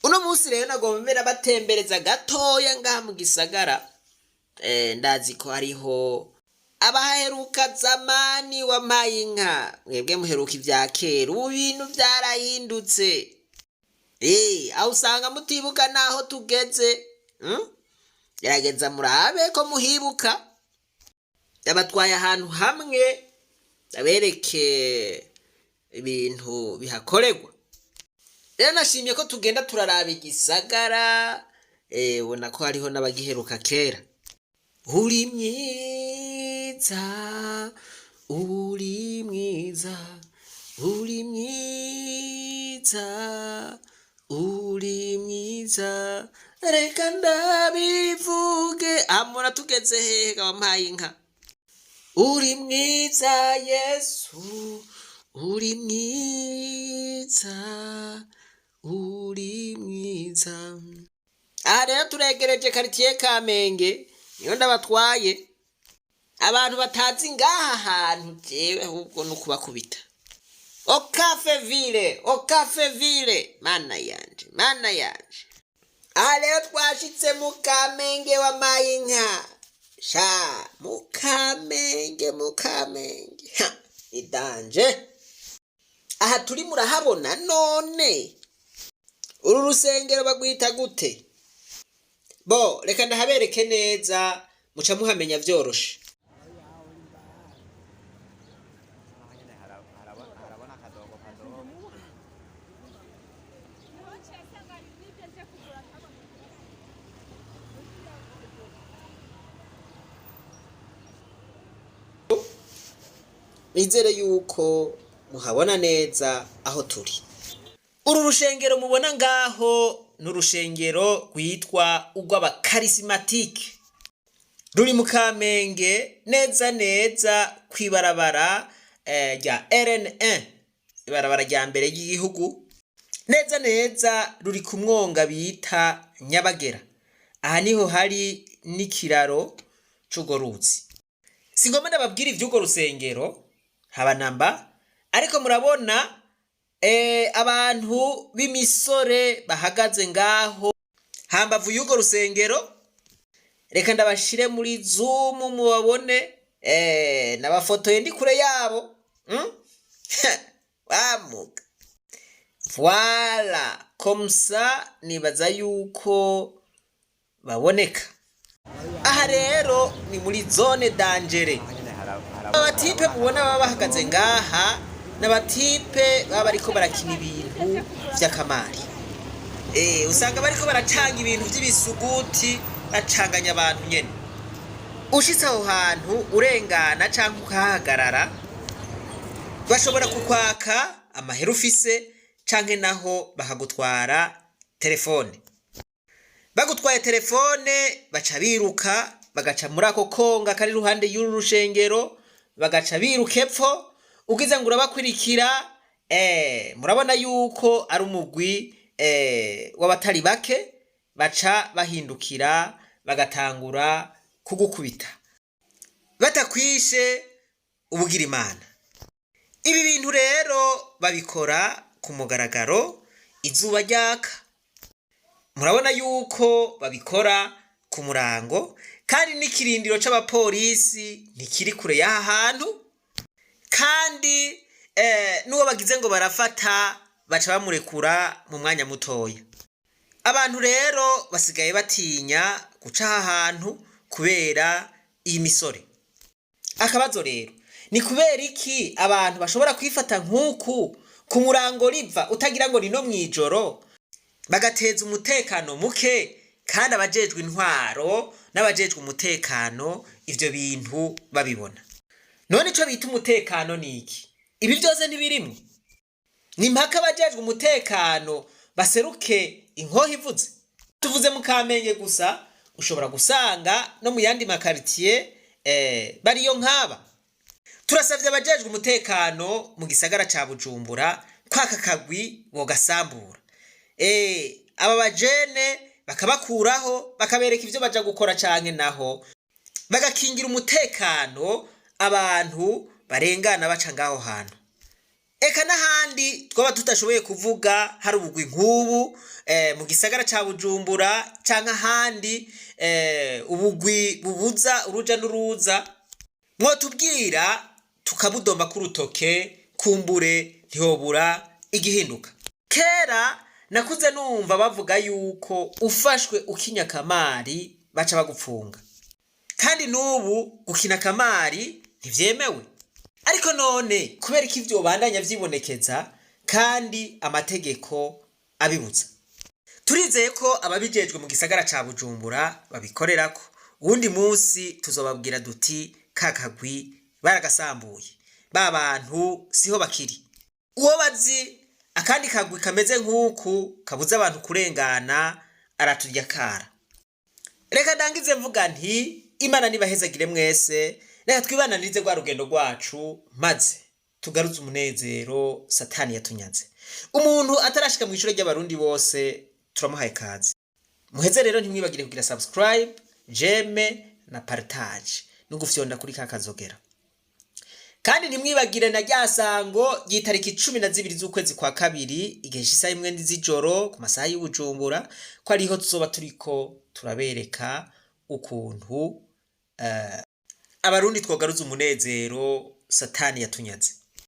Uno munsi rero nagomba mbere abatembereza gatoya ngaha mu gisagara. Ndazi ko hariho abaheruka zamani wampaye inka, mwebwe muheruka ibya kera, ubu bintu byarahindutse. Aho usanga mutibuka naho tugeze. Gerageza murabe ko muhibuka. Yabatwaye ahantu hamwe abereke ibintu bihakorerwa. Rero nashimye ko tugenda turaraba igisagara, ubona ko hariho n'abagiheruka kera. Uri mwiza, uri mwiza, uri mwiza, uri mwiza, reka ndabivuge. Amura tugeze hehe wampaye inka? Uri mwiza Yesu, uri mwiza, uri mwiza. Aha rero turegereje quartier Kamenge, niyo ndabatwaye. Abantu batazi ngaha hantu jewe ahubwo no kubakubita. Okafe ville, okafe ville, mana yanje, mana yanje. Aha rero twashitse mu Kamenge wampaye inka. Sha, mu Kamenge, mu Kamenge. Ha, idanje. Aha turi murahabona none. Uru rusengero bagwita gute? Bo, reka ndahabereke neza, muca muhamenya vyoroshe. Nizere yuko muhabona neza aho turi. Uru rushengero mubona ngaho ni urushengero rwitwa urw'abakarisimatike. Ruri mu Kamenge neza neza kw'ibarabara rya RN1, ibarabara rya mbere ry'igihugu. Neza neza ruri ku mwonga bita Nyabagera. Aha niho hari n'ikiraro c'urwo ruzi. Singomba ndababwira ivy'urwo rusengero haba namba, ariko murabona abantu b'imisore bahagaze ngaho hambavu y'urwo rusengero. Reka ndabashire muri zoom mubabone, nabafotoye ndi kure yabo. Wamuga. Voilà, comme ça nibaza yuko baboneka. Aha rero ni muri zone dangereux. Abatipe mubona baba bahagaze ngaha n'abatipe baba bariko barakina ibintu vy'akamari. Usanga bariko baracanga ibintu vy'ibisuguti, bacanganya abantu nyene. Ushitse aho hantu urengana canke ukahagarara, bashobora kukwaka amahera ufise canke naho bakagutwara telefone. Bagutwaye telefone baca biruka, bagaca muri ako konga kari iruhande y'uru rushengero, bagaca biruka epfo, ugize ngo urabakurikira. Murabona yuko ari umugwi w'abatari bake, baca bahindukira bagatangura kugukubita. Batakwishe ubugira Imana. Ibi bintu rero babikora ku mugaragaro izuba ryaka. Murabona yuko babikora ku murango, kandi n'ikirindiro c'abapolisi ntikiri kure y'aha hantu, kandi n'uwo bagize ngo barafata baca bamurekura mu mwanya mutoya. Abantu rero basigaye batinya guca aha hantu kubera iyi misore. Akabazo rero ni kubera iki abantu bashobora kwifata nk'uku ku murango riva utagira ngo ni no mw'ijoro, bagateza umutekano muke, kandi abajejwe intwaro n'abajejwe umutekano ivyo bintu babibona? None ico bita umutekano ni iki? Ibi vyose ntibirimwo. Ni mpaka abajejwe umutekano baseruke inkoho ivuze. Tuvuze mu Kamenge gusa, ushobora gusanga no mu yandi makaritiye bariyo nk'aba. Turasavye abajejwe umutekano mu gisagara ca Bujumbura kwaka kagwi bogasambura. Aba bajene bakabakuraho, bakabereka ivyo baja gukora, canke naho bagakingira umutekano abantu barengana baca ngaho hantu. Eka n'ahandi twaba tudashoboye kuvuga hari ubugwi nk'ubu mu gisagara ca Bujumbura canke ahandi ubugwi bubuza uruja n'uruza, mwotubwira tukabudoma k'urutoke, kumbure ntihobura igihinduka. Kera nakuze numva bavuga yuko ufashwe ukinya kamari baca bagupfunga, kandi n'ubu gukina kamari ntivyemewe. Ariko none kubera ko ivyo bandanya vyibonekeza kandi amategeko abibuza? Turizeye ko ababijejwe mu gisagara ca Bujumbura babikorerako. Uwundi munsi tuzobabwira duti ka kagwi baragasambuye, ba bantu siho bakiri. Uwo bazi akandi kagwi kameze nk'uku kabuza abantu kurengana araturya kara. Reka ndangize mvuga nti Imana nibahezagire mwese. Reka twibananirize rwa rugendo rwacu maze tugaruze umunezero Satani yatunyaze. Umuntu atarashika mu ishure ry'Abarundi bose turamuhaye kaze. Muheze rero ntimwibagire kugira subscribe, j'aime na partage no gufyonda kuri ka kazogera. Kandi ntimwibagire na rya sango ry'itariki 12 z'ukwezi kwa kabiri, igihe c'isaha 1 z'ijoro ku masaha y'Ubujumbura, ko ariho tuzoba turiko turabereka ukuntu Abarundi twogaruza umunezero Satani yatunyaze.